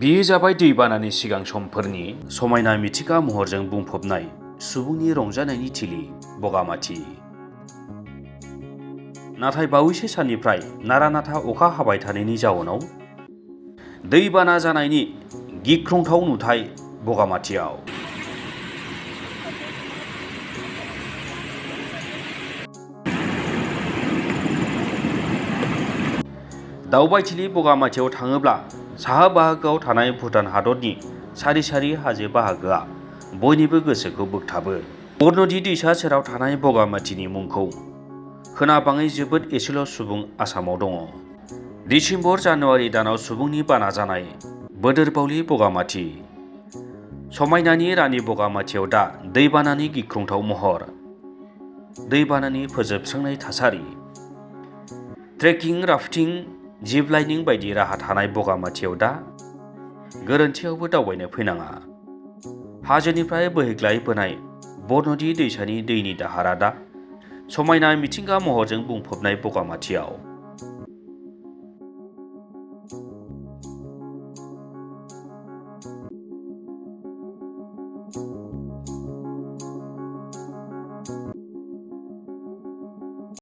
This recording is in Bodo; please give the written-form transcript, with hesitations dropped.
बेयो जाबाय दैबानानि सिगां समफोरनि समायना मिथिंगा महरजों बुंफबनाय सुबुंनि रंजानायनि थिलि बगामाथि। नाथाय बावैसो साननिफ्राय नारा-नाथा अखा हाबाय थानायनि जाउनाव दैबाना जानायनि गिख्रंथाव नुथाय बगामाथियाव। दावबायथिलि बगामाथियाव थाङोब्ला साहा बाहागोआव थानाय भुटान हादरनि सारि सारि हाजो बाहागोआ बयनिबो गोसोखौ बोगथाबो। बरनदि दैसा सेराव थानाय बगामाथिनि मुंखौ खोनाबाङै जोबोद एसेल' सुबुं आसामाव दङ। दिसेम्बर जानुवारि दानाव सुबुंनि बाना जानाय बोदोरबावलि बगामाथि। समायनानि रानि बगामाथियाव दा दैबानानि गिख्रंथाव महर, दैबानानि फोजोबस्रांनाय थासारि। ट्रेकिं, राफ्टिं, जिप लाइनिं बायदि राहा थानाय बगामाथियाव दा गोरोन्थियावबो दावबायनो फैनाङा। हाजोनिफ्राय बोहैग्लायबोनाय बरनदि दैसानि दैनि दाहारा दा समायना मिथिंगा महरजों बुंफबनाय बगामाथियाव।